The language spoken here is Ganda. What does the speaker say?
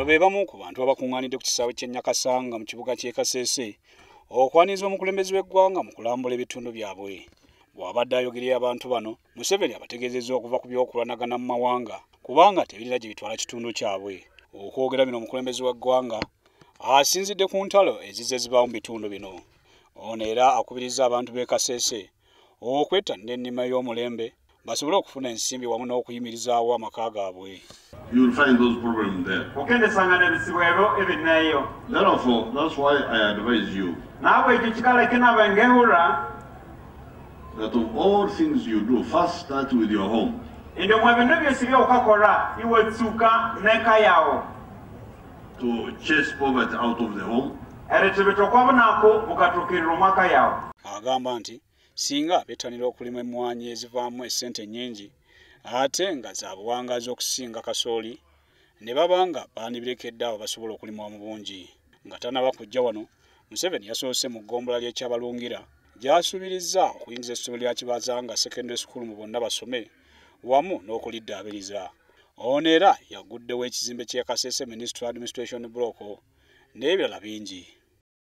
Bano be bamu ku bantu abakuŋŋaanidde ku kisaawe ky'e Nyakasanga mu kibuga ky'e Kasese okwaniriza omukulembeze w'eggwanga mu kulambula ebitundu byabwe. Bw'abadde ayogerera abantu bano, Museveni abategeezezza okuva ku by'okulwanagana mu mawanga kubanga tebirina gye bitwala kitundu kyabwe. Okwogera bino omukulembeze w'eggwanga asinzidde ku ntalo ezizze zibaawo mu bitundu bino. Ono era akubirizza abantu b'e Kasese okwettanira ennima y'omulembe basobole okufuna ensimbi wamu n'okuyimirizaawo amaka gaabwe. You will find those problems there. Okendesangana ebizibu ebyo ebineeyo. Therefore, that's why I advise you Naawe ekyo kikaleke nabe ngehura that of all things you do, first start with your home. Indi omwe bintu byosi byokakora iwe tsuka neka yawo To chase poverty out of the home. Eritibito kwa bunako bukatukirira omwaka yawo. Agamba nti singa bettanira okulima emmwanyi ezivaamu essente nnyingi ate nga za buwangaazi okusinga kasooli ne baba nga bandibirekedde abo basobola okulima mu bungi. Nga tannaba kujja wano, Museveni yasoose mu ggombolola ly'e Kyabalungira gy'asuubirizza okuyingiza essomero lya Kibazanga Secondary School mu bonna basome wamu n'okuliddaabiriza. Ono era yaguddewo ekizimbe ky'e Kasese Ministry Administration Block n'ebirala bingi.